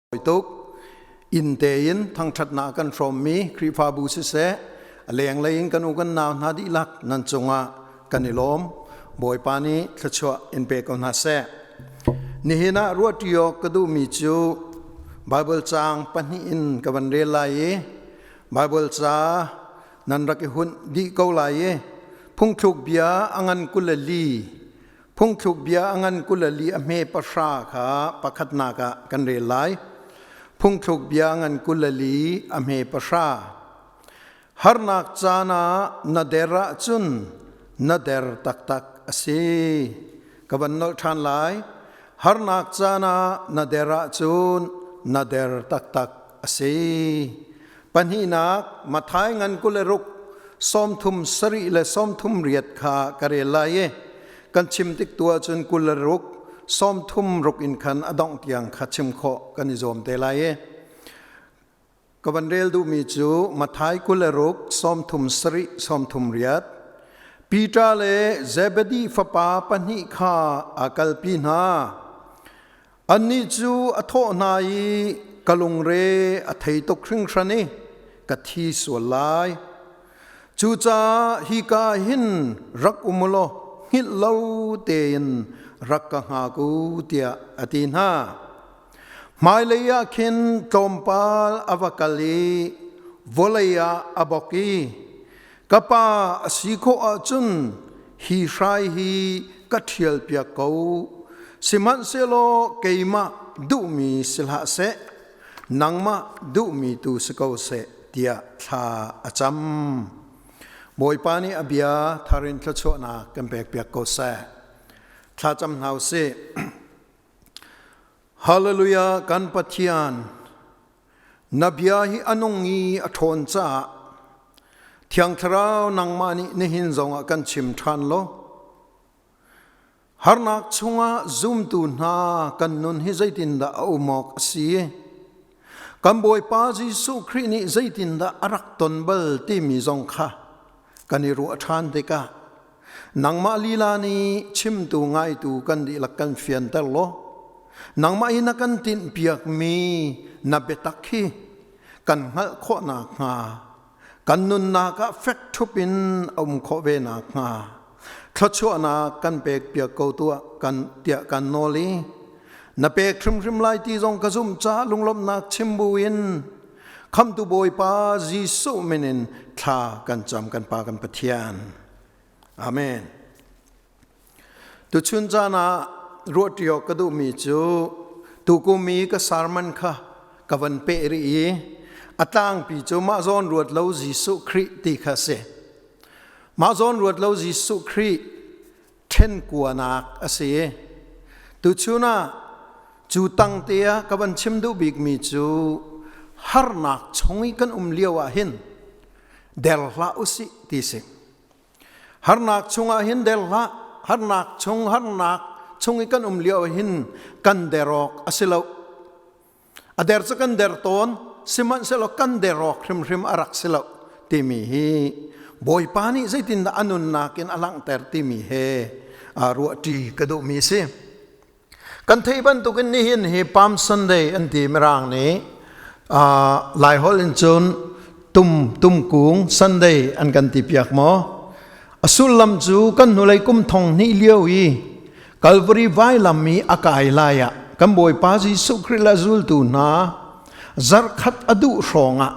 Tuk inn tein thangṭhatnak kan hrawmmi Khrihfabu siseh, a lenglei in kan u kan nau hna dihlak nan cungah kan i lawm. Bawipa nih thluachuah in pe ko hna seh. Nihin ah ruahṭi awk ka duhmi cu Baibal caang pahnih in ka van rel lai i Baibal ca nan rak i hunh dih ko lai i Phungthluk bia a ngan 24 Phungthluk bia a ngan 24 a hme 10 kha pakhatnak ah kan rel lai. Phungthluk bia a ngan 24 a hme 10. Harnak caan ah na der ahcun na der taktak a si. Ka van nolh ṭhan lai. Harnak caan ah na der ahcun na der taktak a si. Pahnihnak Matthai ngan 26 37 le 38 kha ka rel lai i kan chim tik tu ahcun 26 30 ruk in khan a dongh tiang kha chim khawh kan i zuam te lai i ka van rel duhmi cu Matthai 26 37 38 Peter le Zebedi fapa pahnih kha a kalpi hna. Annih cu a thawh hna i ka lungre a thei tuk hringhran i ka thi sual lai. Cucaah hika hin rak um u law hngilh lo tein rak ka hngak u tiah a ti hna. Hmailei ah khin tlawmpal a va kal i vawlei ah a bok i ka pa a si khawh ahcun hi hrai hi ka ṭhialpiak ko sihmanhsehlaw keimah duhmi si hlah seh nangmah duhmi tu si ko seh tiah thla a cam. Bawipa nih a bia thar in thluachuahnak kan pekpiak ko seh. Thla cam hna u sih. Hallelujah kan Pathian Na bia hi a nung i a ṭhawn caah Thiang Thlarau nangmah nih nihin zongah kan chim ṭhan law harnak chungah zumtu hna kan nun hi zeitindah a um awk a si kan Bawipa Jesuh Khrih nih zeitindah a rak ton bal timi zong kha kan i ruah ṭhan tikah nangmah lila nih chimtu ngaitu kan dihlak kan fianter law nangmah hi na kan tinhpiakmi na biatak hi kan hngalh khawh nakhnga kan nunnak ah fek ṭhup in a um khawh ve nakhnga thluachuahnak kan pekpiak ko tuah kan tiah kan nawl i na pek hrimhrim lai ti zong ka zumh caah lunglawmhnak chim buin Khamtu Bawipa Jesuh min in thla kan cam kan Pa kan Pathian. Amen. Tuchun caan ah ruahṭi awk ka duhmi cu tukum i ka sermon kha ka van peh rih i a tlangpi cu mah zawn ruat lo Jesuh Khrih ti kha si. Mah zawn ruat lo Jesuh Khrih ṭhen kuanak a si. Tuchun ah cu tangte ah ka van chim duh bikmi cu harnak chung i kan um lio ah hin der hlah usih ti si. Harnak chungah hin der hlah, harnak chung harnak chung i kan um lio ah hin kan der awk a si lo. A der cu kan der tawn, sihmanhsehlaw kan der awk hrimhrim a rak si lo timi hi Bawipa nih zeitindah a nunnak in a langhter timi he ruahṭi ka duhmi a si. Kan theih bantukin nihin hi Palm Sunday an ti Mirang nih Laiholh in cun tum tumkung Sunday an kan ti piak maw? A sullam cu kan hnulei kum thong hnih lio i Calvary vailam i a kai lai ah kan Bawipa Jesuh Khrih le zultu hna zarkhat a duh hrawng ah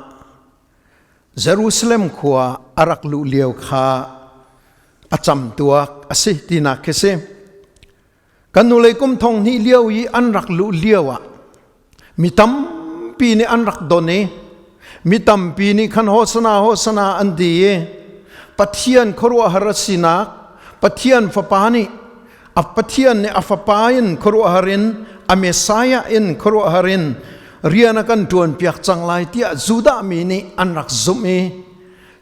Jerusalem khua a rak luh lio kha a camtuak a si tinak khi si. Kan hnulei kum thong hnih lio i an rak luh lio ah mi tampi nih an rak don i mi tampi nih khan hosana hosana an ti i Pathian khuaruahhar a sinak Pathian fapa nih a Pathian nih a fapa in khuaruahhar in a Messiah in khuaruahhar in rian a kan ṭuanpiak cang lai tiah Judah mi nih an rak zumh i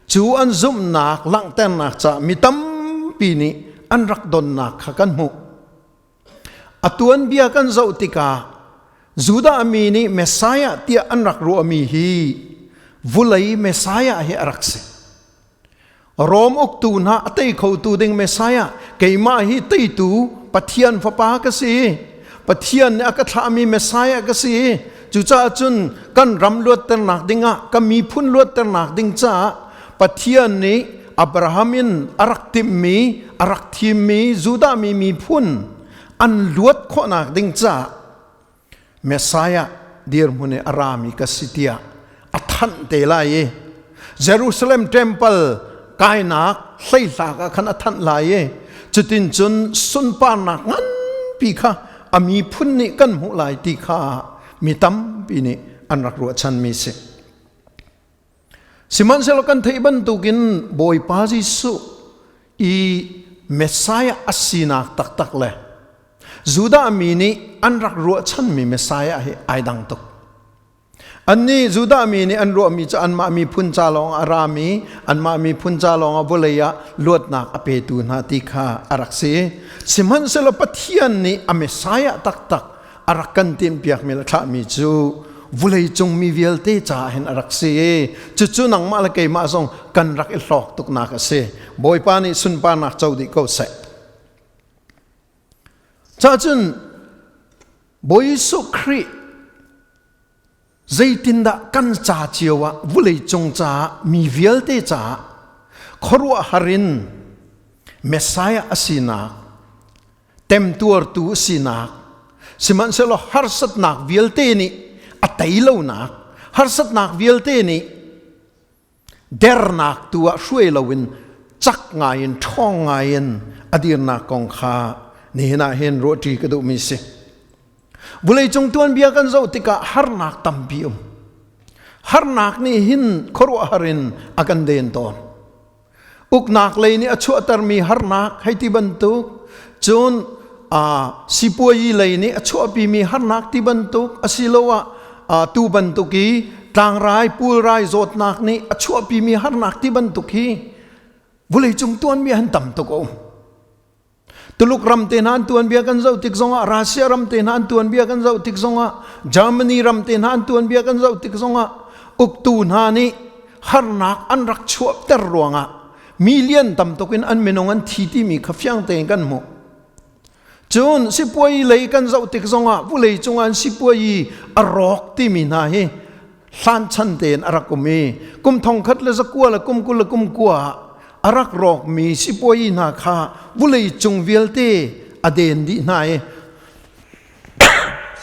cu an zumhnak langhternak caah mi tampi nih an rak donnak kha kan hmuh. A tuanbia kan zoh tikah Judah mi nih Messiah tiah an rak ruahmi hi vulei Messiah hi a rak si. Rom uktu hna a tei khotu ding Messiah keimah hi teitu Pathian fapa ka si. Pathian nih a ka thlahmi Messiah ka si. Cucaah cun kan ram luatternak dingah, kan miphun luatternak ding caah Pathian nih Abraham in a rak timhmi, a rak thimmi Judah mi miphun an luat khawhnak ding caah Messiah dirhmun i a rami ka si tiah a thanh te lai i Jerusalem temple kainak hleihlak ah khan a thanh lai i cutin cun sunparnak nganpi kha a miphun nih kan hmuh lai ti kha mi tampi nih an rak ruahchanmi si. Sihmanhsehlaw kan theih bantukin Bawipa Jesuh i Messiah a sinak taktak le Judah mi nih an rak ruahchanmi Messiah hi ai dang tuk. Annih Judah mi nih an ruahmi cu anmah miphun ca lawng a rami, anmah miphun ca lawng ah vawlei ah luatnak a petu hna ti kha a rak si. Sihmanhsehlaw Pathian nih a Messiah taktak a rak kan timhpiakmi le thlahmi cu vawleicung mi vialte caah hin a rak si i cucu nangmah le keimah zong kan rak i hlawk tuknak a si. Bawipa nih sunparnak co dih ko seh. Cahcun Bawi Jesuh Khrih zeitindah kan ca cio ah vawleicung caah mi vialte caah khuaruahhar in Messiah a sinak temtuartu sinak sihmanhsehlaw harsatnak vialte nih a tei lonak harsatnak vialte nih dernak tu ah hruai loin cak ngaiin ṭhawng ngaiin a dirnak kong kha nihin ah hin ruahṭi ka duhmi si. Vawleicung tuanbia kan zoh tikah harnak tampi um. Harnak nih hin khuaruahhar in a kan den tawn. Uknak lei nih a chuahtermi harnak hei ti bantuk, cun sipuayi lei nih a chuahpimi harnak ti bantuk asiloah tu bantuk i tlangrai pulrai zawtnak nih a chuahpimi harnak ti bantuk hi vawleicung tuanbia han tam tuk a um. Tuluk ram te hna an tuanbia kan zoh tik zongah Russia ram te hna an tuanbia kan zoh tik zongah Germany ram te hna an tuanbia kan zoh tik zongah uktu hna nih harnak an rak chuahter ruangah million tam tuk in an minung an thi timi kha fiang tein kan hmuh. Cun sipuai lei kan zoh tik zongah vulei cungah an sipuai a rawk timi hna hi hlan chan tein a rak um i kum thongkhat le zakua le kum 20 le kum kua ah a rak rawkmi sipuayi hna kha vulei cung vialte a den dih hna i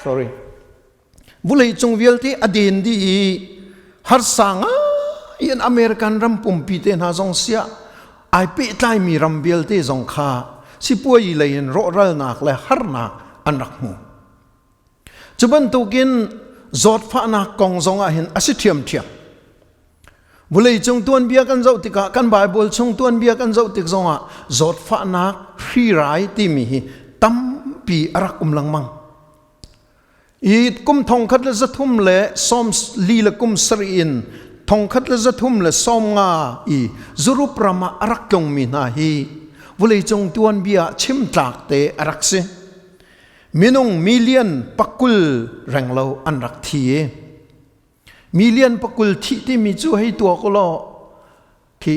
sorry vulei cung vialte a den dih i harsa ngai in American ram pumpi te hna zong siah ai pehtlaimi ram vialte zong kha sipuayi lei in rawhralnak le harnak an rak hmu. Cu bantukin zawtfahnak kong zong ah hin a si ṭhiamṭhiam. Vawleicung tuanbia kan zoh tikah kan Baibal chung tuanbia kan zoh tik zongah zawtfahnak hrirai timi hi tampi a rak um lengmang. I kum 1334 le kum sarih in 1350 i Zurup ram ah a rak tlungmi hna hi vawleicung tuanbia chimtlak te a rak si. Minung million pakul renglo an rak thi i million pakul thih timi cu hei tuak ulaw khi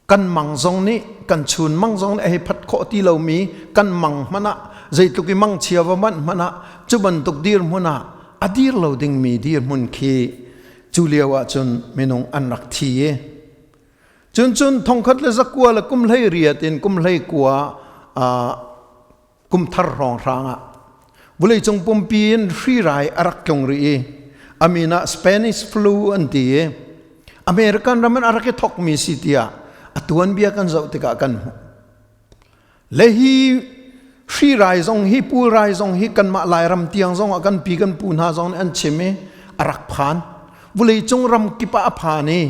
kan mang zong nih kan chun mang zong nih hei phat khawh ti lomi kan mang hmanh ah zeitluk i mang chia va manh hmanh ah cu bantuk dirhmun ah a dir lo dingmi dirhmun khi cu lio ahcun minung an rak thi i Cun cun thongkhat le zakua le kum hlei riat in kum hlei kua kum thar hrawng hrang ah vawleicung pumpi in hrirai a rak tlung rih i a min ah Spanish flu an ti i American ram in a rak i thokmi si tiah a tuanbia kan zoh tikah kan hmuh. Le hi hrirai zong hi pulrai zong hi kanmah Lairam tiang zong ah kan pi kan pu hna zong nih an chim i a rak phan. Vawleicung ram kip ah a phan i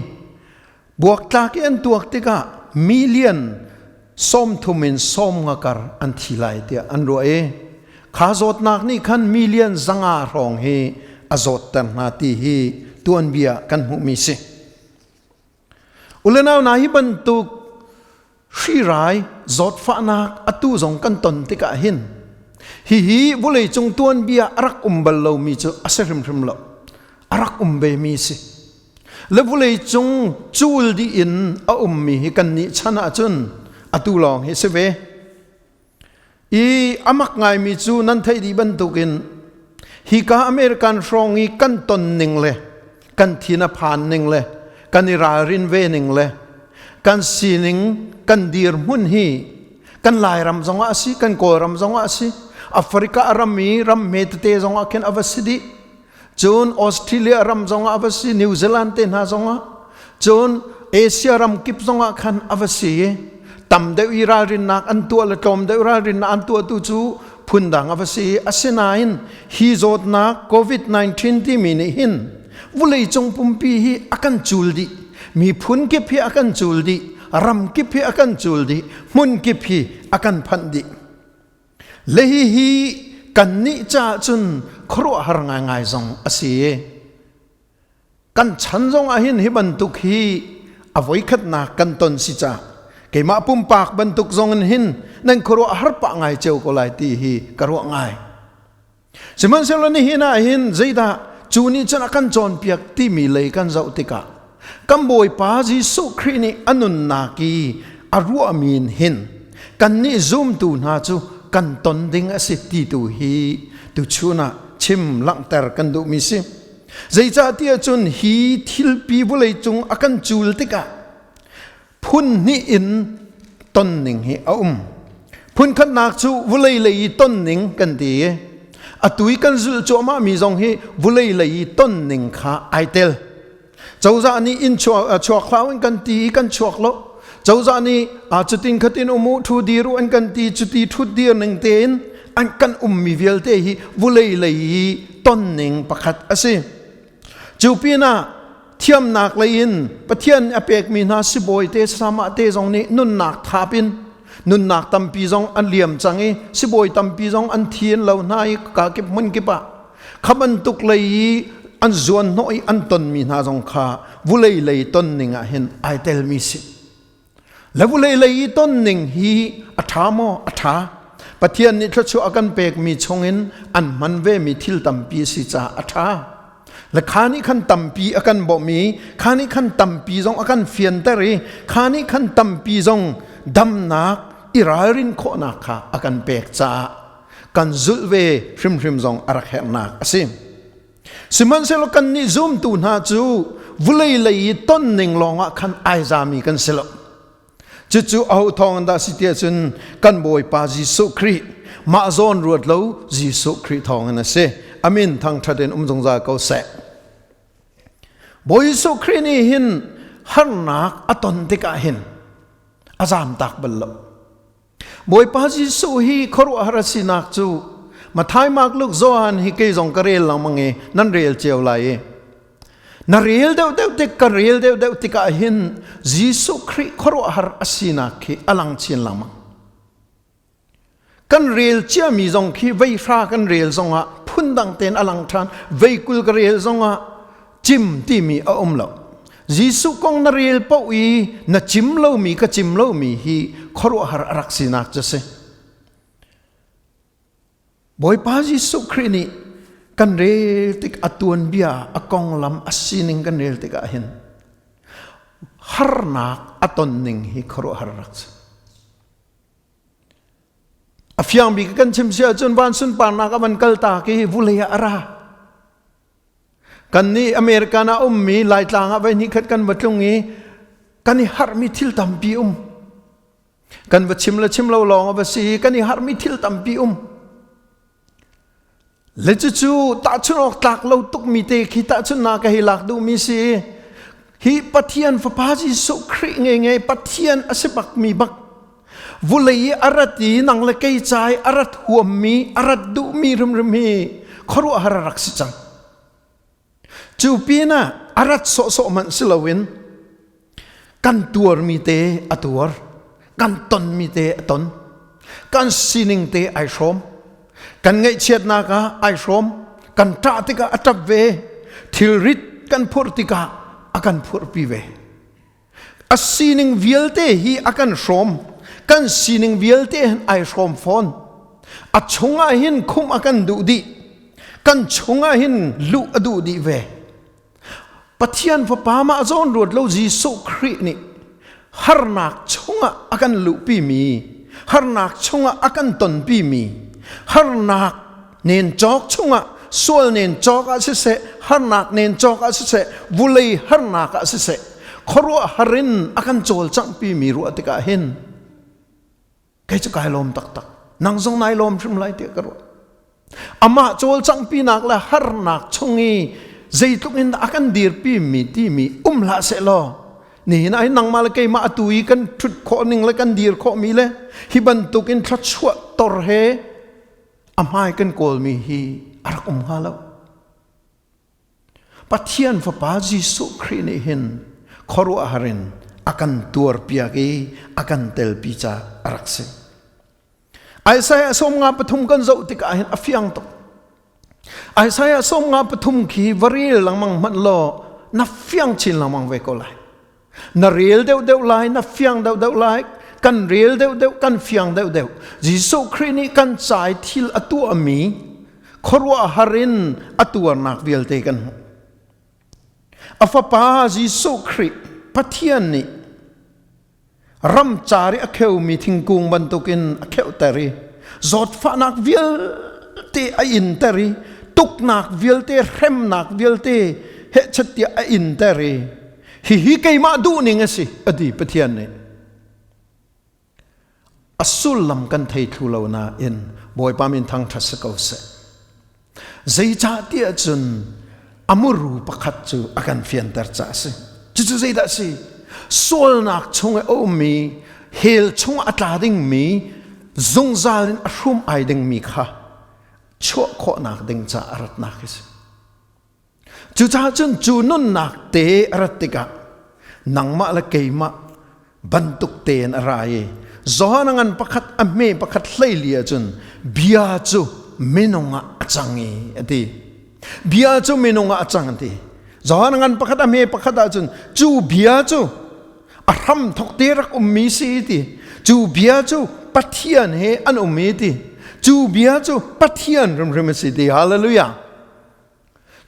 Buaktlak i an tuak tikah million 30 in 50 kar an thi lai tiah an ruah i kha zawtnak nih khan million 500 hrawng hi a zawtter hna ti hi tuanbia kan hmuhmi si. Ulenau hna hi bantuk hrirai zawtfahnak atu zong kan ton tikah hin hihi vawleicung tuanbia a rak um bal lomi cu a si hrimhrim lo a rak um ve mi si le vawleicung cul dih in a ummi hi kan nih chan ahcun atu lawng hi si ve i amak ngaimi cu nan theih dih bantukin. Hi ka American hrawng i kan ton ning le kan thin a phan ning le kan i ralrin ve ning le kan sining kan dirhmun hi kan Lairam zongah a si, kan Kawlram zongah a si, Africa ram i ram hme tete zongah khin a va si dih. Cun Australia ram zongah a va si, New Zealand te hna zongah, cun Asia ram kip zongah khan a va si i tam deuh i ralrinnak an tuah le tlawm deuh ralrinnak an tuahtu cu phundang a va si i asinain hi zawtnak COVID-19 timi nih hin vawleicung pumpi hi a kan cul dih. Miphun kip hi a kan cul dih, ram kip hi a kan cul dih, hmun kip hi a kan phanh dih. Le hihi kannih caah cun khuaruahhar ngaingai zong a si. Kan chan zong ah hin hi bantuk hi a voikhatnak kan ton si ca keimah pumpak bantuk zong in hin nan khuaruahhar pah ngai cio ko lai ti hi ka ruah ngai. Sihmanhsehlaw nihin ah hin zeidah cu nih cun a kan cawnpiak timi lei kan zoh tikah kan Bawipa Jesuh Khrih nih a nunnak i a ruahmi in hin kannih zumtu hna cu kan ton ding a si ti tu hi tuchun ah chim langhter kan duhmi si. Zeicahtiah cun hi thilpi vawleicung a kan cul tikah phun hnih in ton ning hi a um. Phun khatnak cu vawlei lei i ton ning kan ti i atu i kan zulh cuahmah mi zong hi vawlei lei i ton ning kha ai tel. Cozah nih inn chuak, chuak hlah in kan ti i kan chuak lo. Cozah nih cutin khatin um u thu dir u an kan ti cuti thut dir ning tein an kan ummi vialte hi vawlei lei i ton ning pakhat a si. Cu pinah thiamnak lei in Pathian a pekmi hna sibawi te samah te zong nih nunnak thap in nunnak tampi zong an liam cang i sibawi tampi zong an thi in lo hna i kakip hmun kip ah kha bantuk lei i an zuan hnawh i an tonmi hna zong kha vulei lei ton ning ah hin ai telmi si. Le vulei lei i ton ning hi a ṭha maw? A ṭha. Pathian nih thluachuah a kan pekmi chungin an hman vemi thil tampi a si caah a ṭha. Le kha nih khan tampi a kan bawmh i kha nih khan tampi zong a kan fianter i kha nih khan tampi zong damnak i ralrin khawhnak kha a kan pek caah kan zulh ve hrimhrim zong a rak herhnak a si. Sihmanhsehlaw kannih zumtu hna cu vulei lei i ton ning lawngah khan ai zami kan si lo. Cucu aho thawng dah si tiah cun kan Bawipa Jesuh Khrih mah zawn ruat lo Jesuh Khrih thawngin a si. Amin thangṭhat in um zungzal ko seh. Bawi Jesuh Khrih nih hin harnak a ton tikah hin a zamtak bal lo. Bawipa Jesuh hi khuaruahhar a sinak cu Matthai, Mark, Luke, Johan hi kei zong ka rel lengmang i nan rel cio lai i na rel deuhdeuh tik ka rel deuhdeuh tikah hin Jesuh Khrih khuaruahhar a sinak khi a lang chin lengmang. Kan rel ciami zong khi veihra kan rel zongah phundang tein a lang ṭhan veikul ka rel zongah cim timi a um lo. Jesuh kong na rel paoh i na cim lomi ka cim lomi hi khuaruahhar a rak sinak cu si. Bawipa Jesuh Khrih nih kan rel tik a tuanbia a konglam a sining kan rel tikah hin harnak a ton ning hi khuaruahhar rak si. A fiang bik kan chim si ahcun van sunparnak a van kal ta ki vulei ah a ra. Kan nih American ah ummi Laitlang ah voi khat kan va tlung i kan i harhmi thil tampi um. Kan va chim le chim lo lawng a va si i kan i harhmi thil tampi um. Le cucu tahchunh awk tlak lo tukmi te khi tahchunhnak ka hei lak duhmi si. Hi Pathian Fapa Jesuh Khrih nge nge Pathian a si bakmi bak vulei i a rat i nang le kei ca i a rat huammi a rat duhmi hrimhrim hi khuaruahhar a rak si cang. Cu pinah a rat sawhsawh hmanh si loin kan tuarmi te a tuar, kan tonmi te a ton, kan sining te ai hrawm, kan ngaihchiatnak ah ai hrawm, kan ṭah tikah a ṭap ve, thilrit kan phurh tikah a kan phurhpi ve. A sining vialte hi a kan hrawm. Kan sining vialte hin ai hrawm fawn. A chungah hin khumh a kan duh dih. Kan chungah hin luh a duh dih ve. Pathian Fapa mah zawn ruat lo Jesuh Khrih nih harnak chungah a kan luhpimi, harnak chungah a kan tonpimi, harnak nen cawk chungah Sual nen cawk ah siseh, harnak nen cawk ah siseh, vulei harnak ah siseh, khuaruah harin a kan cawlcanghpi mi ruah tikah hin kei cu kai lawm taktak. Nang zong nai lawm hrim lai tiah ka ruah. Amah cawlcanghpinak le harnak chung i zeitluk in a kan dirpi mi timi um hlah seh law nihin ah hin nangmah le keimah atu i kan ṭhut khawh ning le kan dir khawh mi le hi bantuk in thluachuah tor he a hmai kan kawlmi hi a rak um hnga lo. Pathian Fapa Jesuh Khrih nih hin khuaruahhar in a kan tuarpiak i a kan telpi ca a rak si. Isaiah 53 kan zoh tikah hin a fiang tuk. Isaiah 53 khi va rel lengmang hmanh law na fiang chin lengmang ve ko lai. Na rel deuhdeuh lai, na fiang deuhdeuh lai, kan rel deuhdeuh, kan fiang deuhdeuh. Jesuh Khrih nih kan cai thil a tuahmi khuaruahhar in a tuarnak vialte kan hmuh. A fapa Jesuh Khrih Pathian nih ramcar i a kheumi thingkung bantukin a kheuhter i zawtfahnak vialte a inter i tuknak vialte hremnak vialte hehchat tiah a inter i hihi keimah duhning a si a ti Pathian nih. A sullam kan thei thlu lo nain Bawipa min thangṭhat si ko seh. Zeicahtiah cun a muru pakhat cu a kan fianter ca a si. Cucu zeidah a si? Sualnak chung i a ummi, hell chung a tla dingmi, zungzal in a hrum ai dingmi kha chuah khawhnak ding ca a ratnak hi si. Cucaah cun cu nunnak te a rat tikah nangmah le keimah bantuk tein a ra i Johan a ngan pakhat a hme pakhat hleili ahcun bia cu minung ah a cang i a ti. Bia cu minung ah a cang a ti. Johan a ngan pakhat a hme pakhat ahcun cu bia cu a hram thok te rak ummi si ti. Cu bia cu Pathian he an um i ti. Cu bia cu Pathian hrimhrim a si ti. Hallelujah.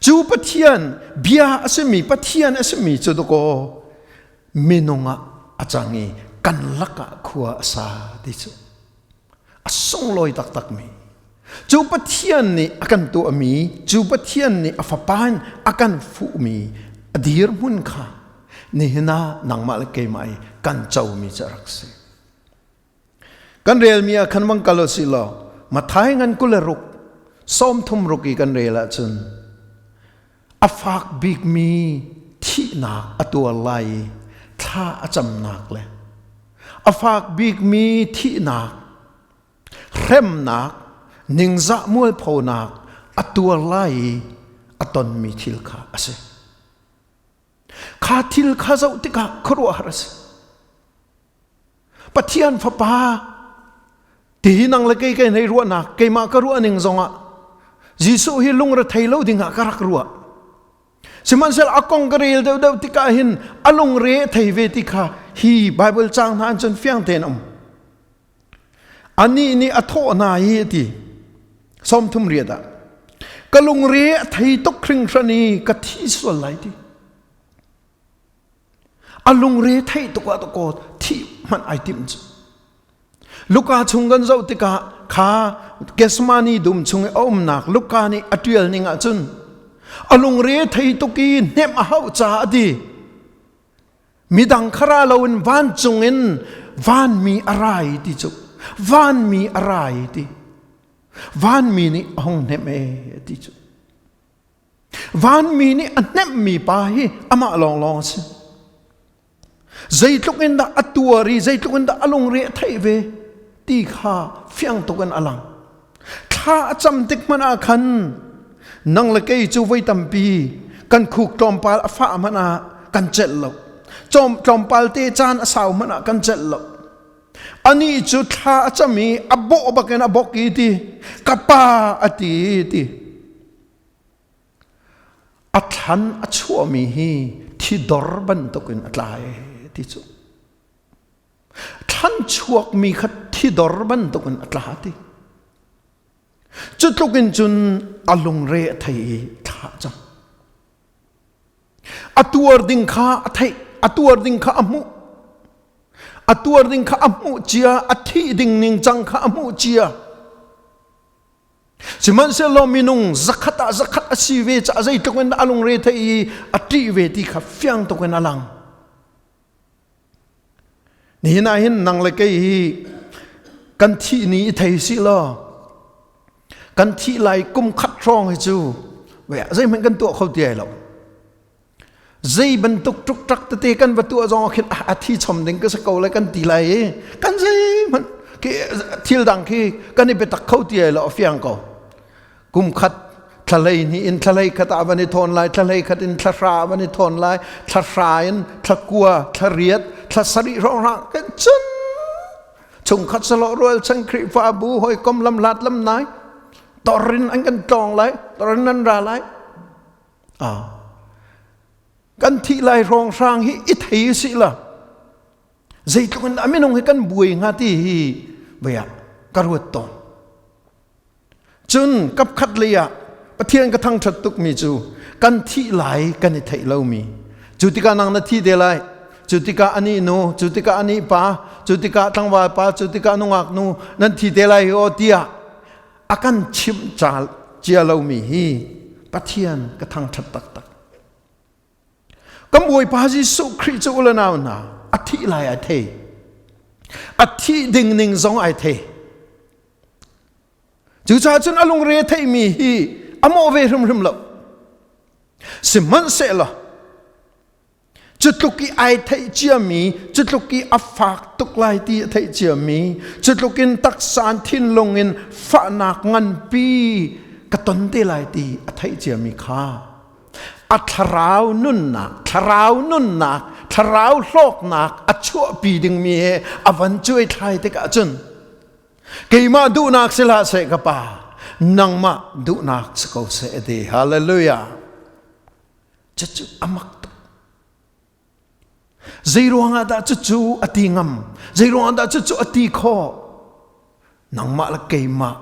Cu Pathian bia a simi Pathian a simi cu dakaw minung ah a cang i kan lakah khua a sa ti cu a sunglawi taktakmi cu Pathian nih a kan tuahmi cu Pathian nih a fapa in a kan fuhmi a dirhmun kha nihin ah nangmah le keimah i kan comi cu a rak si. Kan relmi ah khan vang kal usih law Mathai ngan 26 33 i kan rel ahcun a fak bikmi thihnak a tuar lai i thla a camnak le a fak bikmi thihnak hremnak ningzah mualphonak a tuar lai i a tonmi thil kha a si. Kha thil kha zoh tikah khuaruahhar a si. Pathian fapa ti hi nang le kei kai nei ruahnak keimah ka ruah ning zongah Jesuh hi lungre thei lo dingah ka rak ruah. Sihmanhsehlaw a kong ka rel deuhdeuh tikah hin a lungre thei ve ti kha hi Bible caang hna an cun fiang tein um. Anih nih a thawh hna hi a ti. 38 ah ka lungre a thei tuk hringhran i ka thi sual lai ti. A lungre theih tuk ah kaw thih hmanh ai timh cu. Luka chung kan zoh tikah kha Gethsemane dum chung i a umnak Luka nih a ṭial ning ahcun a lungre thei tuk i hnemh a hauh caah a ti. Midang kha ra loin vancung in vanmi a ra i ti cu. Vanmi a ra i ti. Vanmi nih a hung hnemh e ti cu. Vanmi nih a hnemhmi pa hi amah lawnglawng a si. Zeitluk in dah a tuar i zeitluk in dah a lungre a theih ve ti kha fiang tuk in a lang. Thla a cam tik hmanh ah khan nang le kei cu voi tampi kan khuk tlawmpal a fah hmanh ah kan celh lo. Tlawmpal te caan a sau hmanh ah kan celh lo. Anih cu thla a cam i a bawh bakin a bok i ti ka pa a ti ti. A thlan a chuahmi hi thidor bantukin a tla e ti cu. Thlan chuakmi kha thidor bantukin a tla ti. Cu tluk in cun a lungre a thei i thla a cam. A tuar ding kha a theih, a tuar ding kha a hmuh. A tuar ding kha a hmuh cia, a thih ding ning cang kha a hmuh cia. Sihmanhsehlaw minung zakhat ah zakhat a si ve caah zeitluk in dah a lungre theih i a ṭih ve ti kha fiang tuk in a lang. Nihin ah hin nang le kei hi kan thih ni i thei sih law kan thih lai kum khat hrawng hi cu zeihmanh kan tuah kho ti ai lo. Zei bantuk ṭukṭak tete kan va tuah zong ah khin a thi chom ding ka si ko le kan ti lai i kan zeihmanh thil dang khi kan i biatak kho ti ai lo a fiang ko. Kum khat thlalei hnih in thlalei khat ah van i thawn lai, thlalei khat in thlahra ah van i thawn lai, thlahra in thlakua, thlariat, thlasarih hrawnghrang kan cun chungkhat salo rual chan Khrihfabu hawikom lamhlat lamnai torin an kan tlawng lai, torin an ra lai. Ah. Kan thih lai hrawnghrang hi i thei si la. Zeitluk in minung hi kan buai hnga ti hi vei ah ka ruat tawn. Cun kapkhat lei ah Pathian ka thangṭhat tukmi cu kan thih lai kan i theih lomi. Cu tikah nang na thi te lai. Cu tikah anih nu, cu tikah anih pa, cu tikah tlangval pa, cu tikah nungak nu nan thi te lai hi aw tiah a kan chimh cia lomi hi Pathian ka thangṭhat taktak. Kan Bawipa Jesuh Khrih cu u le nau hna a thih lai ai thei. A thih ding ning zong ai thei. Cucaah cun a lungre theihmi hi a mawh ve hrimhrim lo. Sihmanhsehlaw cu tluk i ai theih ciami, cu tluk i a fak tuk lai ti a theih ciami, cu tluk in taksa thinlung in fahnak nganpi ka ton te lai ti a theih ciami kha a thlarau nunnak, thlarau nunnak, thlarau hlawknak a chuahpi dingmi he a van cuai thlai tikah cun keimah duhnak si hlah seh ka pa nangmah duhnak si ko seh a ti hallelujah cucu a mak tuk zei ruangah dah cucu a ti ngam zei ruangah dah cucu a ti khawh nangmah le keimah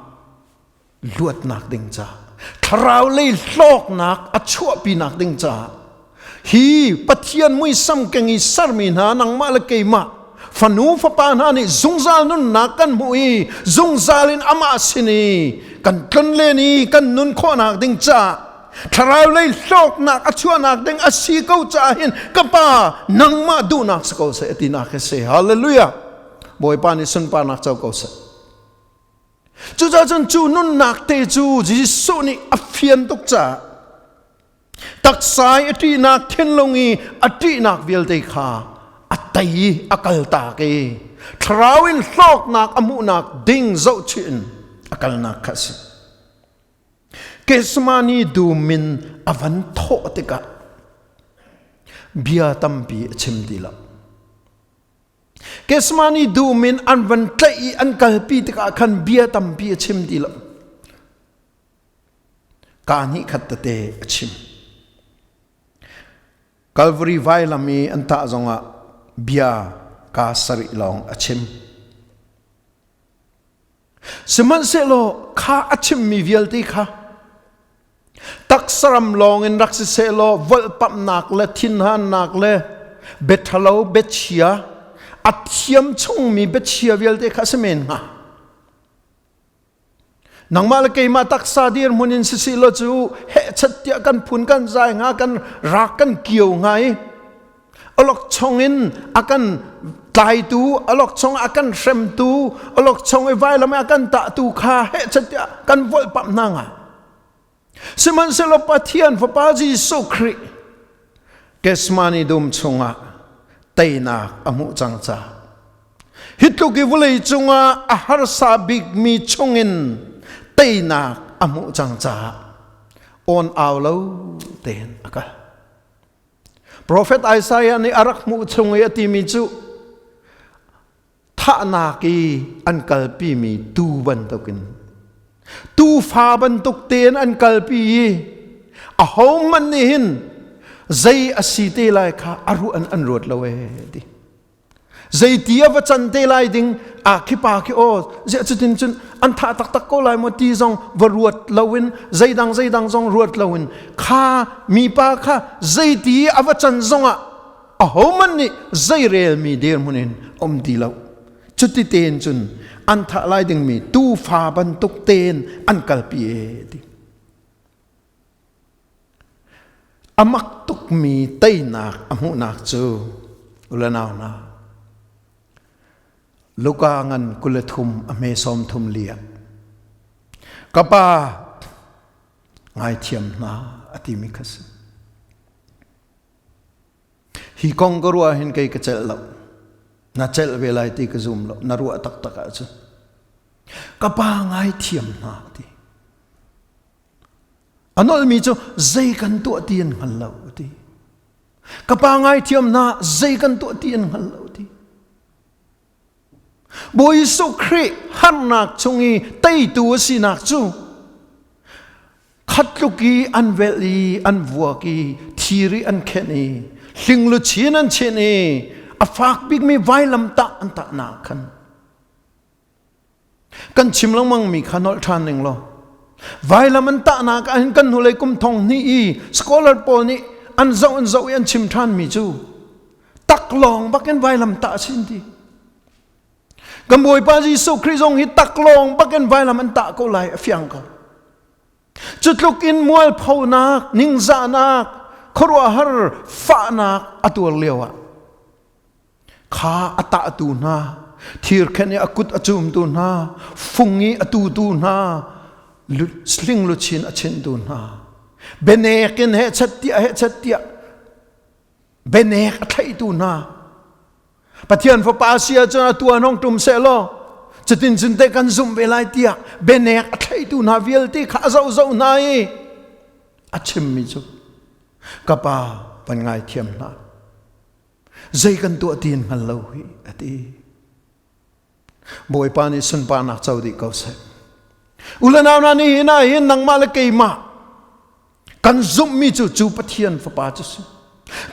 luatnak ding ca thlarau lei hlawknak a chuahpinak ding caah hi Pathian muisam keng i sermi hna nangmah le keimah fanu fapa hna nih zungzal nunnak kan hmuh i zungzal in amah sin i kan tlonlen i kan nun khawhnak ding caah thlarau lei hlawknak a chuahnak ding a si ko caah hin ka pa nangmah duhnak si ko seh tinak hi si hallelujah Bawipa nih sunparnak co ko seh Cucaah cun cu nunnak te cu Jesuh nih a fian tuk caah taksa i a ṭihnak thinlung i a ṭihnak vialte kha a tei i a kaltak i thlarau in hlawknak a hmuhnak ding zohchih in a kalnak kha a si. Gethsemane dum in a van thawh tikah bia tampi a chim ti lo. Gethsemane dum in an van tlaih i an kalpi tikah khan bia tampi a chim ti lo. Kaa hnih khat tete a chim. Calvary vailam i an tah zongah bia kaa sarih lawng a chim. Sihmanhsehlaw kha a chimmi vialte kha taksaram lawng in rak sisehlaw volhpamhnak le thinhannak le biaṭhalo biachia a thiam chungmi biachia vialte kha a si men hnga. Nangmah le keimah taksa dirhmun in sisih law cu hehchat tiah kan phun kan zai hnga kan rak kan kio hnga i awlokchong in a kan tlaitu awlokchong a kan hremtu awlokchong i vailam a kan tahtu kha hehchat tiah kan volhpamh hna hnga. Sihmanhsehlaw Pathian Fapa Jesuh Khrih Gethsemane dum chungah teinak a hmuh cang caah hi tluk i vawlei cungah a harsa bikmi chungin teinak a hmuh cang caah awn au lo tein a kal. Profet Isaiah nih a rak hmuh chung i a timi cu thahnak i an kalpimi tuu bantukin tuufa bantuk tein an kalpi i ahohmanh nih hin zei a si te lai kha a ruah an an ruat lo ee ti zeiti a va can te lai ding a khi pa khi aw ziah cutin cun an thah taktak ko lai maw ti zong va ruat loin zeidang zeidang zong ruat loin kha mipa kha zeiti a va can zongah ahohmanh nih zeirelmi dirhmun in um ti lo. Cuti tein cun an thah lai dingmi tuufa bantuk tein an kalpi e ti. A mak tukmi teinak a hmuhnak cu ulanau hna Luka ngan 23 a hme 34 ah ka pa ngaithiam hna a timi kha si. Hi kong ka ruah hin kei ka celh lo. Na celh ve lai ti ka zum lo. Na ruah taktak ahcun. Ka pa ngaithiam hna ti. A nolmi cu zei kan tuah ti an hngal lo ti. Ka pa ngaithiam hna zei kan tuah ti an hngal lo ti. Bawi Jesuh Khrih harnak chung i teitu a sinak cu khatluk i an velh i an vuak i thir i an khenh i hling luchin an chinh i a fak bikmi vailamtah an tahnak khan kan chim lengmang mi kha nolh ṭhan ning law vailam an tahnak ah hin kan hnulei kum thong hnih i scholar pawl nih an zoh an zoh i an chim ṭhan mi cu taklawng bakin vailam tah a sin ti kan Bawipa Jesuh Khrih zong hi taklawng bakin vailam an tah ko lai a fiang ko cu tluk in mualphonak ningzahnak khuaruahhar fahnak a tuar lio ah kha a tahtu hna thirkhen i a kut a cumtu hna fung i a tutu hna sling luchin a chintu hna benek in heh tiah heh tiah benek a thlaitu hna Pathian fapa si ahcun a tuan hong tum seh law cutin cun te kan zumh ve lai tiah benek a thlaitu hna vialte kha a zoh zoh hna i a chimmi cu ka pa van ngaithiam hna zei kan tuah ti in hngal lo hi a ti Bawipa nih sunparnak co dih ko seh. U le nau hna nihin ah hin nangmah le keimah kan zumhmi cu cu Pathian fapa cu si.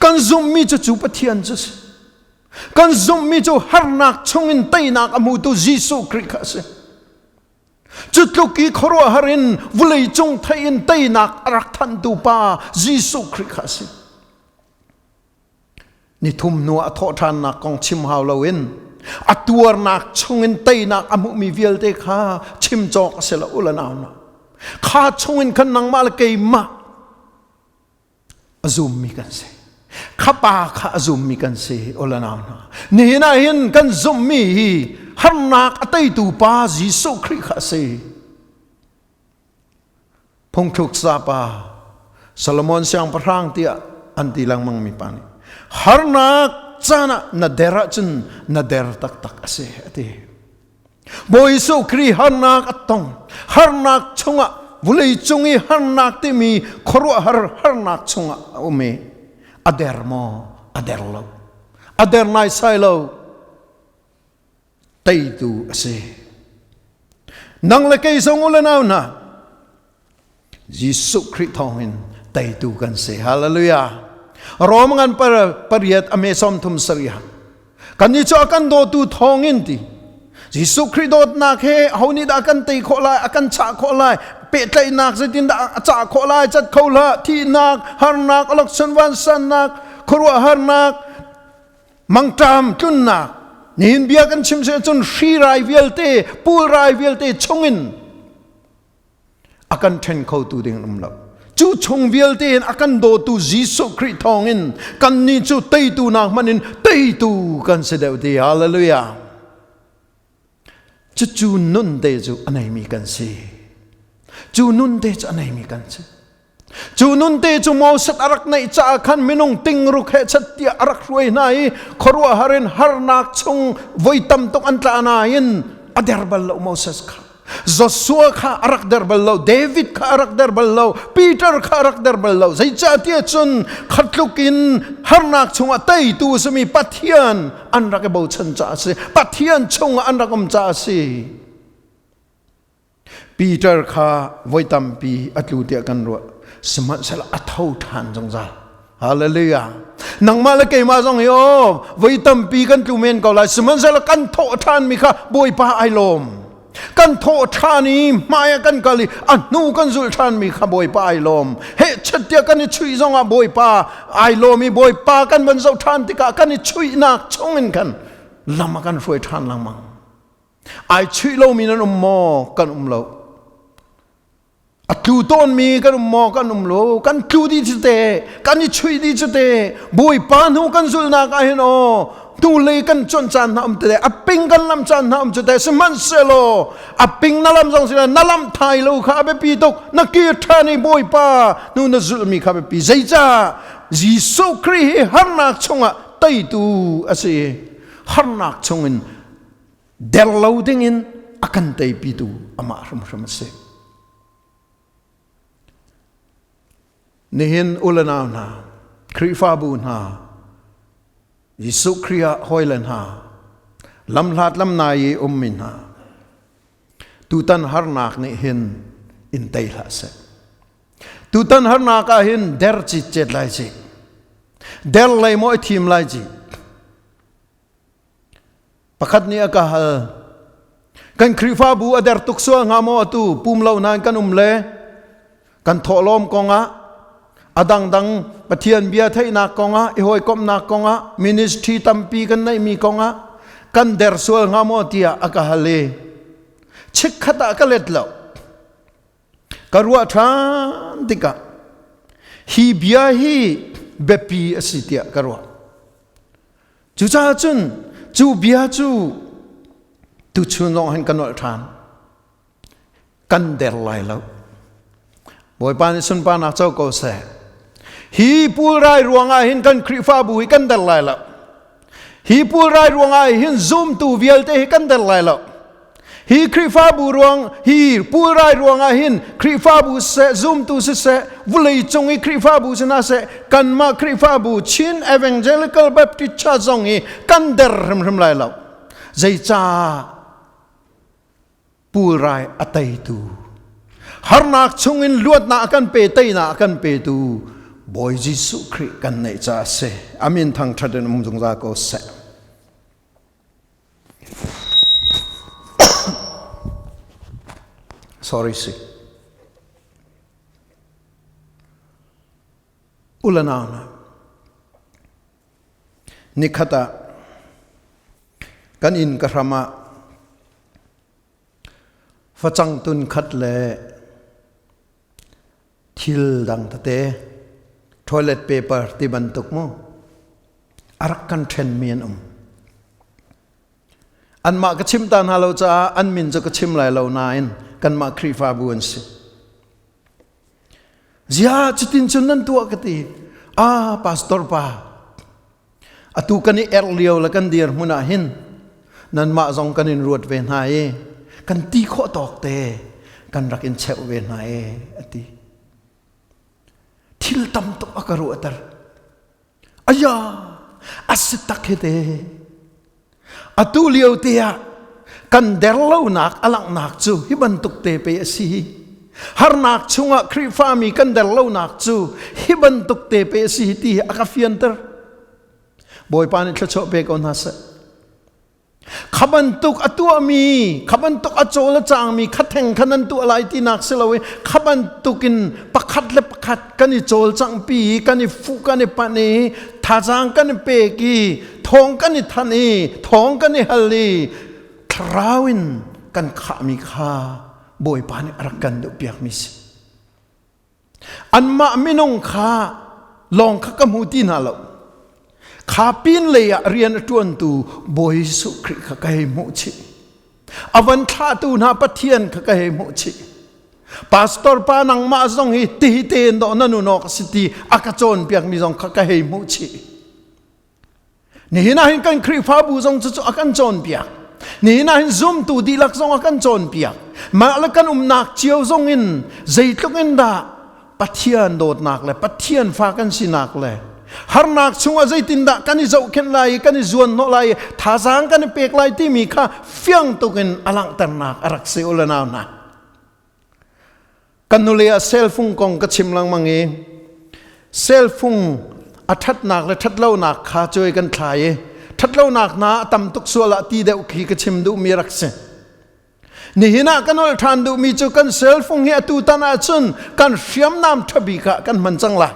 Kan zumhmi cu cu Pathian cu si. Kan zumhmi cu harnak chungin teinak a hmutu Jesuh Khrih kha a si. Cu tluk i khuaruahhar in vulei cung thei in teinak a rak thantu pa Jesuh Khrih kha a si. Nithum hnu ah a thawhṭhannak kong chim hau loin a tuarnak chungin teinak a hmuhmi vialte kha chim cawk a si lo u le nau hna. Kha chungin khan nangmah le keimah a zummi kan si. Kha pa kha a zummi kan si u le nau hna. Nihin ah hin kan zumhmi hi harnak a teitu pa Jesuh Khrih kha a si. Phungthluk sapa Solomon siangpahrang tiah an ti lengmang mi pa nih harnak caan ah na der ahcun na der taktak a si a ti. Bawi Jesuh Khrih harnak a tong. Harnak chungah vulei cung i harnak timi khuaruahhar harnak chungah a um i a der maw? A der lo. A der naisai lo. Teitu a si. Nang le kei zong u le nau hna, Jesuh Khrih thawngin teitu kan si. Hallelujah. Rom ngan pariat a me 37. Kan nih cu a kan dawtu thawngin ti. Jesuh Khrih dawtnak he ho nih dah kan tei khawh lai, a kan chah khawh lai, pehtlaihnak zeitin dah a cah khawh lai, cat kho hlah, thihnak, harnak, alokchan vansannak, khuaruahharnak, mangṭam tlunnak nihin bia kan chim si ahcun hri rai vialte pul rai vialte chungin a kan ṭhen khotu ding um lo cu chung vialte in a kan dawtu Jesuh Khrih thawngin kannih cu teitu nak hmanh in teitu kan si deuh ti hallelujah cucu nun te cu a neimi kan si cu nun te cu a neimi kan si Cu nun te cu Moses a rak neih caah khan minung tingruk he chat tiah a rak hruai hna i khuaruahhar in harnak chung voi tam tuk an tla nain a der bal lo Moses kha. Joshua kha a rak der bal lo, David kha a rak der bal lo, Peter kha a rak der bal lo. Zeicahtiah cun khatluk in harnak chungah teitu a simi Pathian an rak i bochan caah a si. Pathian chungah an rak um caah a si. Peter kha voi tampi a tlu tiah kan ruah. Sihmanhsehlaw a tho ṭhan zungzal. Hallelujah. Nangmah le keimah zong hi aw voi tampi kan tlu men ko lai. Sihmanhsehlaw kan thawh ṭhanmi kha Bawipa ai lawm. Kan thawh ṭhan i hmai ah kan kal i a hnu kan zulh ṭhanmi kha Bawipa ai lawm. Heh chet tiah kan i chuih zong ah Bawipa ai lawm i Bawipa kan van zoh ṭhan tikah kan i chuihnak chungin khan lam a kan hruai ṭhan lengmang. Ai chuih lomi nan um maw? Kan um lo. A tlu tawnmi kan um maw? Kan um lo. Kan tlu dih cu te, kan i chuih dih cu te. Bawipa hnu kan zulhnak ah hin aw, hnulei kan cuanh caan hna um te, a ping kan lam caan hna um cu te. Sihmanhsehlaw a ping na lam zong sila na lam thai lo kha a biapi tuk. Na kir ṭhan i Bawipa hnu na zulhmi kha biapi. Zeicah Jesuh Khrih hi harnak chungah teitu a si. Harnak chungin der lo dingin a kan teipitu amah hrimhrim a si. Nihin ulanau hna, Khrihfabu hna, Jesuh Khrih ah hawile hna, lamhlat lamnai i ummi hna, tutan harnak nih hin in tei hlah seh. Tutan harnak ah hin der citcet lai ci. Der lei maw i thim lai ci. Pakhat nih a ka hal. Kan Khrihfabu a der tuk sual hnga maw atu pum lo nain kan um le kan thawhlawm kongah a dangdang Pathian bia theihnak kongah i hawikomhnak kongah ministry tampi kan neihmi kongah kan der sual hnga maw tiah a ka hal i chikkhat ah ka let lo. Ka ruah ṭhan tikah hi bia hi biapi a si tiah ka ruah. Cucaah cun cu bia cu tuchun zong hin ka nolh ṭhan. Kan der lai lo. Bawipa nih sunparnak co ko seh. Hi pulrai ruangah hin kan Khrihfabu hi kan der lai lo. Hi pulrai ruangah hin zumtu vialte hi kan der lai lo. Hi Khrihfabu ruang hi pulrai ruangah hin Khrihfabu seh zumtu siseh vulei cung i Khrihfabu si hna seh kanmah Khrihfabu Chin Evangelical Baptist Church zong hi kan der hrimhrim lai lo. Zeicah pulrai a teitu harnak chungin luatnak a kan pe teinak a kan petu Bawi Jesuh Khrih kan neih caah a si. Amin thangṭhat in um zungzal ko seh. Sorry si. Ulanau na nikhat ah kan inn ka hram ah facang tun khat le thil dang tete toilet paper ti bantuk mu a rak kan ṭhenmi an um. Anmah ka chim ta hna lo caah an min cu ka chim lai lo nain kanmah Khrihfabu an si. Zia cutin cun nan tuah ka ti. Ah, pastor pa, atu kan i erh lio le kan dir hmun ah hin nanmah zong kan in ruat ve hna i kan ti khawh tawk te kan rak in cheuh ve hna e a ti. Thil tam tuk a ka ruahter. Aya, a si tak hi te. Atu lio te ah kan derlonak a langhnak cu hi bantuk te pe a si. Harnak chungah Khrihfami kan derlonak cu hi bantuk te pe a si ti hi a ka fianter. Bawipa nih thluachuah pe ko hna seh. Kha bantuk a tuahmi, kha bantuk a cawl a cangmi kha theng kha nan tuah lai tinak si lo i kha bantukin pakhat le pakhat kan i cawlcanghpi i kan i fuh kan i panh i thazaang kan i pek i thawng kan i thanh i thawng kan i hal i thlarau in kan khahmi kha Bawipa nih a rak kan duhpiakmi si. Anmah minung kha lawng kha ka hmu ti hna lo. Kha pin lei ah rian a ṭuantu Bawi Jesuh Khrih kha ka hei hmuh chih. A van thlahtu hna Pathian kha ka hei hmuh chih. Pastor pa nangmah zong hi tihi tein dawh na nun awk a si ti a ka cawnpiakmi zong kha ka hei hmuh chih. Nihin ah hin kan Khrihfabu zong cucu a kan cawnpiak. Nihin ah hin zumtu dihlak zong a kan cawnpiak. Mah le kan umnak cio zong in zeitluk in dah Pathian dawtnak le Pathian fa kan sinak le harnak chungah zeitindah kan i zohkhenh lai i kan i zuanhnawh lai i thazaang kan i pek lai timi kha fiang tuk in a langhternak a rak si u le nau hna. Kan nule ah cellphone kong ka chim lengmang i cellphone a ṭhatnak le ṭhatlonak kha cuai kan thlai i ṭhatlonak hna a tam tuk sual ah ti deuh khi ka chim duhmi rak si. Nihin ah kan ol ṭhan duhmi cu kan cellphone hi atu tan ahcun kan hriamnam ṭhabik ah kan hman cang lai.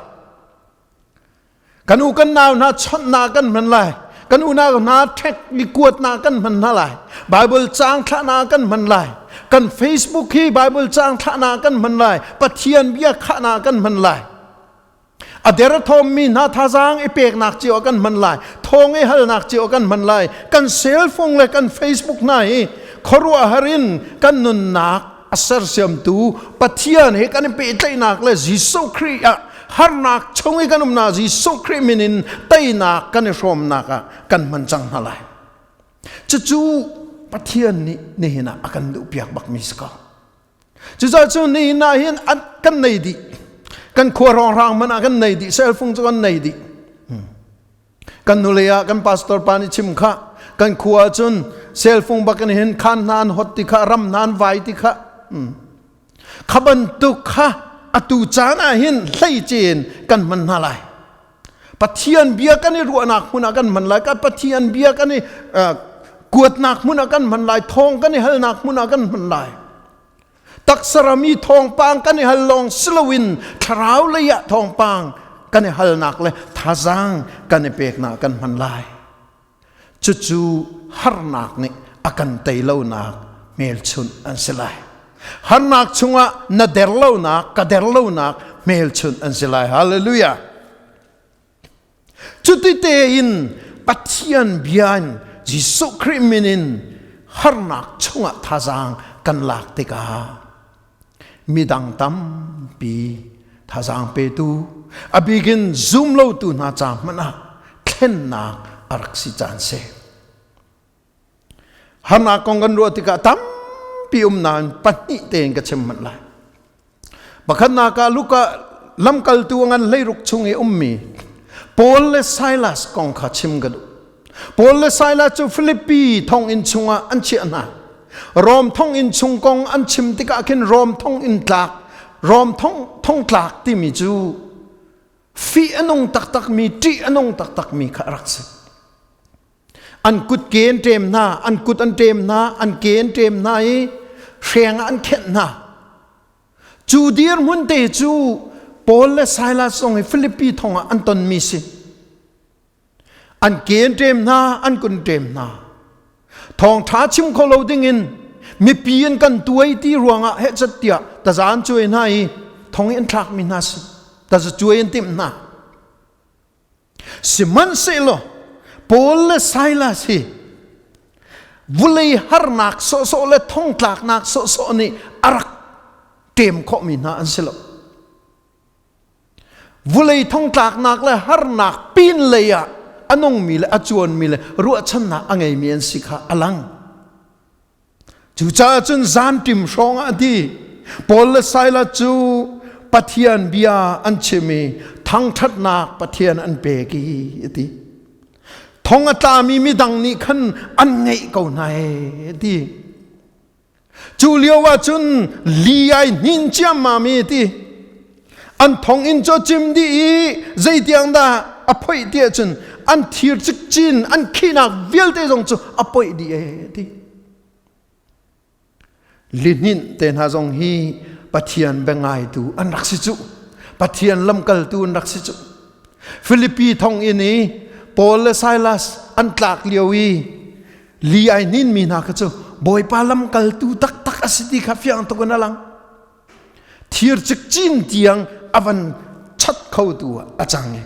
Kan u kan nau hna chawnhnak kan hman lai. Kan unau hna ṭhek i kuatnak kan hman hna lai. Bible caang thlahnak kan hman lai. Kan Facebook hi Bible caang thlahnak kan hman lai. Pathian bia khahnak kan hman lai. A derthawmmi hna thazaang i peknak cio kan hman lai. Thawng i halnak cio kan hman lai. Kan cell phone le kan Facebook hna hi khuaruahhar in kan nunnak a sersiamtu Pathian he kan i pehtlaihnak le Jesuh Khrih ah harnak chung i kan umnak Jesuh Khrih min in teinak kan i hrawmnak ah kan hman cang hna lai. Cucu Pathian nih nihin ah a kan duhpiak bakmi si ko. Cucaah cu nihin ah hin kan nei dih. Kan khua hrawnghrang hmanh ah kan nei dih. Cell phone cu kan nei dih. Kan nulei ah kan pastor pa nih chim kha kan khua cun cell phone bak in hin khan hna an hot ti kha ram hna an vai ti kha kha bantuk kha atu caan ah hin hleice in kan hman hna lai. Pathian bia kan i ruahnak hmun ah kan hman lai kan Pathian bia kan i kuatnak hmun ah kan hman lai thawng kan i halnak hmun ah kan hman lai. Taksa ram i thawngpang kan i hal lawng si loin thlarau lei ah thawngpang kan i halnak le thazaang kan i peknak kan hman lai. Cucu harnak nih a kan tei lonak hmelchunh an si lai. Harnak chungah na der lonak, ka der lonak hmelchunh an si lai. Hallelujah. Cuti tein Pathian bia in Jesuh Khrih min in harnak chungah thazaang kan lak tikah midang tampi thazaang petu a bikin zum lotu hna ca hmanh ah thlennak a rak si caan si. Harnak kong kan ruah tikah tampi um nain pahnih tein ka chim hmanh lai. Pakhatnak ah Luka lamkaltu ngan hleiruk chung i ummi Paul le Silas kong kha chim ka duh. Paul le Silas cu Filipi thonginn chungah an chiah hna. Rom thonginn chung kong an chim tikah khin Rom thonginn tlak, Rom thong thongtlak timi cu fih a nung taktakmi, ṭih a nung taktakmi kha a rak si. An kut ke an ṭem hna, an kut an ṭem hna, an ke an ṭem hna i hreng ah an khenh hna. Cu dirhmun te cu Paul le Silas zong hi Filipi thong ah an tonmi si. An ke an ṭem hna, an kun ṭem hna. Thawngṭha chim kho lo dingin mipi an kan tuai ti ruangah hehchat tiah taza an cuai hna i thong i an thlakmi hna si. Taza cuai an timh hna. Sihmanhsehlaw Paul le Silas hi vulei harnak sawhsawh le thongtlaknak sawhsawh nih a rak ṭem khawhmi hna an si lo. Vulei thongtlaknak le harnak pin lei ah a nungmi le a cuanmi le ruahchannak a ngeimi an si kha a lang. Cucaah cun zanṭim hrawng ah a ti. Paul le Silas cu Pathian bia an chim i thangṭhatnak Pathian an pek i a ti. Thong a tlami midang nih khan an ngeih ko hna e a ti. Cu lio ah cun li ai hnin ciammam i a ti. An thonginn cu a cim dih i zeitiang dah a phoih ti ahcun an thir cikcin an khihnak vialte zong cu a poih dih e ti. Lihninh te hna zong hi Pathian biangaitu an rak si cu. Pathian lamkaltu an rak si cu. Filipi thonginn i Paul le Silas an tlak lio i li ai hnin mi hna kha cu Bawipa lamkaltu taktak a si ti kha fiang tuk in a lang. Thir cikcin tiang a van chat khotu ah a cang i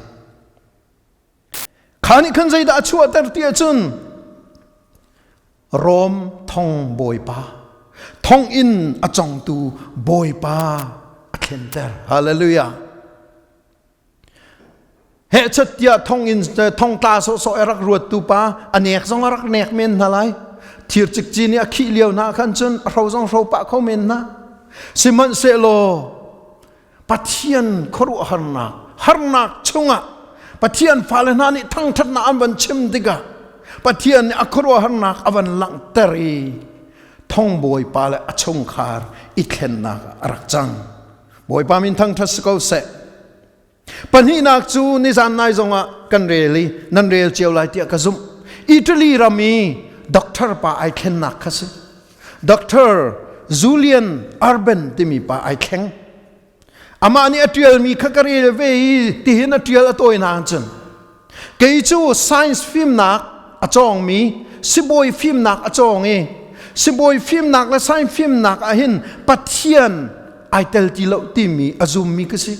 kha nih khan zeidah a chuahter ti ahcun Rom thong bawipa thonginn a congtu bawipa a thlenter. Hallelujah. Hehchat tiah thonginn thongtla sawhsawh a rak ruattu pa a nek zong a rak nek men hna lai. Thir cikcin i a khih lio hna khan cun a hro zong hro pah kho men hna. Sihmanhsehlaw Pathian khuaruahharnak harnak chungah Pathian fale hna nih thangṭhatnak an van chim tikah Pathian nih a khuaruahharnak a van langhter i thongbawi pa le a chungkhar i thlennak a rak cang. Bawipa min thangṭhat si ko seh. Pahnihnak cu nizan nai zongah kan rel i nan rel cio lai tiah ka zumh. Italy ram i doctor pa ai thlennak kha si. Doctor Julian Urban timi pa ai thleng. Amah nih a ṭialmi kha ka rel ve i tihin a ṭial a tawinak cun. Kei cu science fimnak a cawngmi sibawi fimnak a cawng i sibawi fimnak le science fimnak ah hin Pathian ai tel ti lo timi a zummi ka si.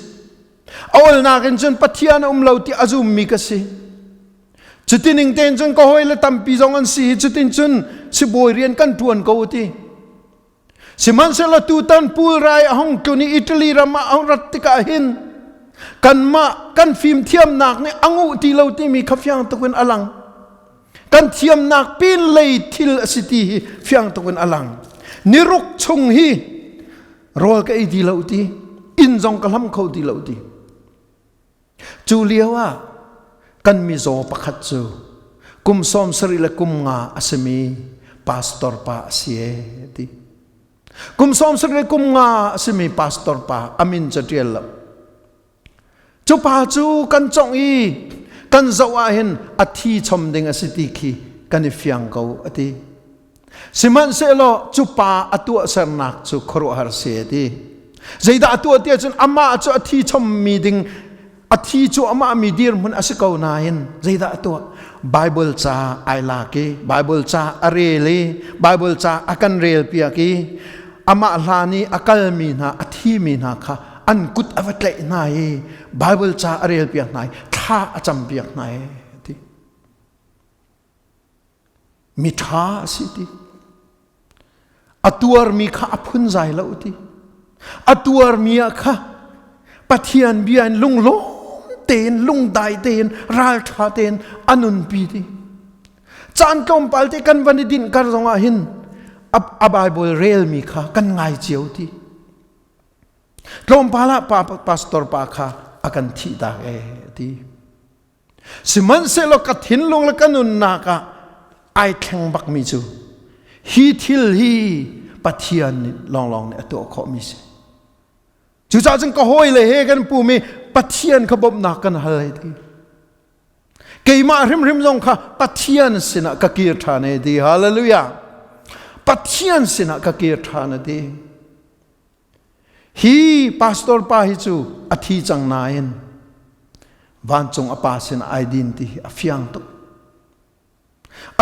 A olnak in cun Pathian a um lo ti a zummi ka si. Cutining tein cun ka hawile tampi zong an si i cutin cun sibawi rian kan ṭuan ko ti. Sihmanhsehlaw tutan pulrai a hung tlun i Italy ram ah a hung rat tikah hin kanmah kan fimthiamnak nih a nguh ti lo timi kha fiang tuk in a lang. Kan thiamnak pin lei thil a si ti hi fiang tuk in a lang. Niruk chung hi rawl ka ei ti lo ti, inn zong ka hlam kho ti lo ti. Cu lio ah kan mizaw pakhat cu kum 75 le kum nga a simi pastor pa a si e ti. Kum 70 le kum nga a simi pastor pa a min ca ṭial lo. Cu pa cu kan congh i kan zoh ah hin a thi chom ding a si ti khi kan i fiang ko a ti. Sihmanhsehlaw cu pa a tuahsernak cu khuaruahhar si a ti. Zeidah a tuah ti ahcun amah cu a thi chommi ding a thi cu amah mi dirhmun a si ko nain zeidah a tuah? Bible ca ai lak i Bible ca a rel i Bible ca a kan rel piak i amah hlan i a kalmi hna a thimi hna kha an kut a va tlaih hna i Bible ca a rel piak hna i thla a cam piak hna i ti. Miṭha a si ti. A tuarmi kha a phunzai lo ti. A tuarmi ah kha Pathian bia in lunglawm tein lungdai tein ralṭha tein a nunpi ti. Caan tlawmpal te kan van i dinh kar zongah hin a Bible relmi kha kan ngai cio ti. Tlawmpal ah pa pastor pa kha a kan thih tak e ti. Sihmanhsehlaw ka thinlung le ka nunnak ah ai thleng bakmi cu hi thil hi Pathian nih lawnglawng nih a tuah khawhmi si. Cucaah cun ka hawile he kan pum i Pathian kha bawmhnak kan hal hei ti. Keimah hrimhrim zong kha Pathian sinah ka kir ṭhan hei ti. Hallelujah. Pathian sinah ka kir ṭhan a ti. Hi pastor pa hi cu a thi cang nain vancung a pa sin ai din ti hi a fiang tuk.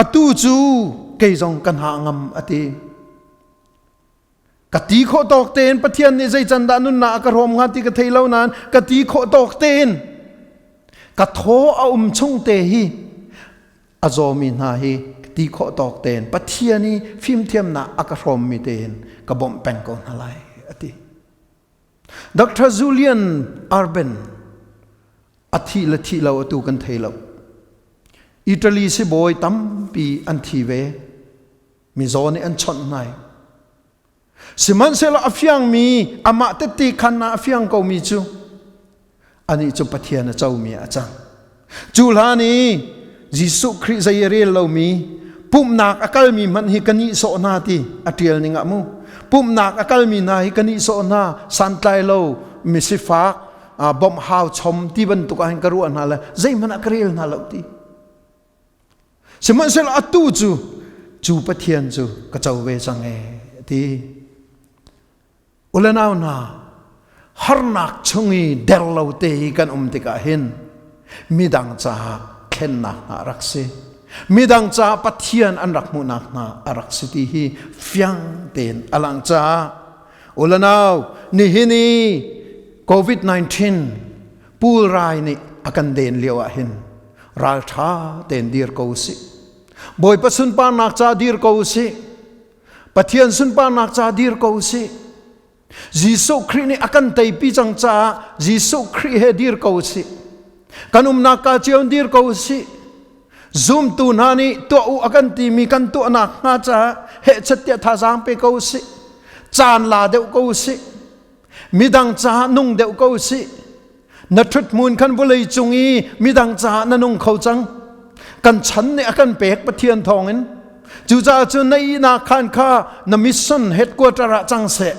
Atu cu kei zong ka hna ngam a ti. Ka ti khawh tawk tein Pathian nih zei can dah nunnak a ka hrawm hnga ti ka thei lo nain ka ti khawh tawk tein ka thaw a um chung te hi a zawmi hna hi ti khawh tawk tein Pathian i fimthiamnak a ka hrawmmi tein ka bawmh peng ko hna lai a ti. Dr. Julian Arben a thih le thih lo atu kan thei lo. Italy sibawi tampi an thi ve. Mizaw nih an chawnh hna. Sihmanhsehlaw a fiangmi amah tette khan ah a fiang komi cu anih cu Pathian a comi ah a cang. Cu hlan i Jesuh Khrih zei a rel lomi pumhnak a kalmi hmanh hi ka nihsawh hna ti a ṭial ning ah mu. Pumhnak a kalmi hna hi ka nihsawh hna santlai lo misifak bawmh hau chom ti bantuk ah hin ka ruah hna le zeihmanh ah ka rel hna lo ti. Sihmanhsehlaw atu cu cu Pathian cu ka co ve cang ee ti. Ulenau hna, harnak chung i der lo te i kan um tikah hin midang caah thlennak hna a rak si. Midang caah Pathian an rak hmuhnak hna a rak si ti hi fiang tein a lang caah ulenau nihin i COVID-19 pulrai nih a kan den lio ah hin ralṭha tein dir ko usih. Bawipa sunparnak ca dir ko usih. Pathian sunparnak ca dir ko usih. Jesuh Khrih nih a kan teipi cang caah Jesuh Khrih he dir ko usih. Kan umnak ka cio dir ko usih. Zumtu hna nih tuah u a kan timi kan tuahnak hnga caah hehchet tiah thazaang pe ko usih. Caan la deuh ko usih. Midang caah nung deuh ko usih. Na ṭhuthmun khan vawlei cung i midang caah na nung kho cang. Kan chan nih a kan pek Pathian thawngin. Cucaah cun na ihnak khan kha na mission headquarter ah cang seh.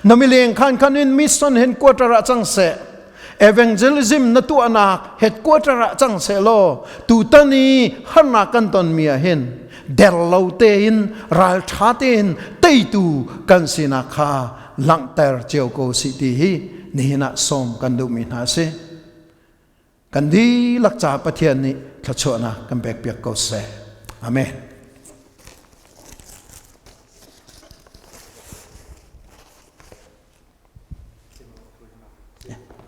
Na mileng khan khan in mission headquarter ah cang seh. Evangelism na tuahnak headquarter ah cang seh law tutan i harnak kan tonmi ah hin der lo tein ralṭha tein teitu kan sinak kha langhter cio ko sih ti hi nihin ah sawm kan duhmi hna a si. Kan dihlak caah Pathian nih thluachuahnak kan pekpiak ko seh. Amen.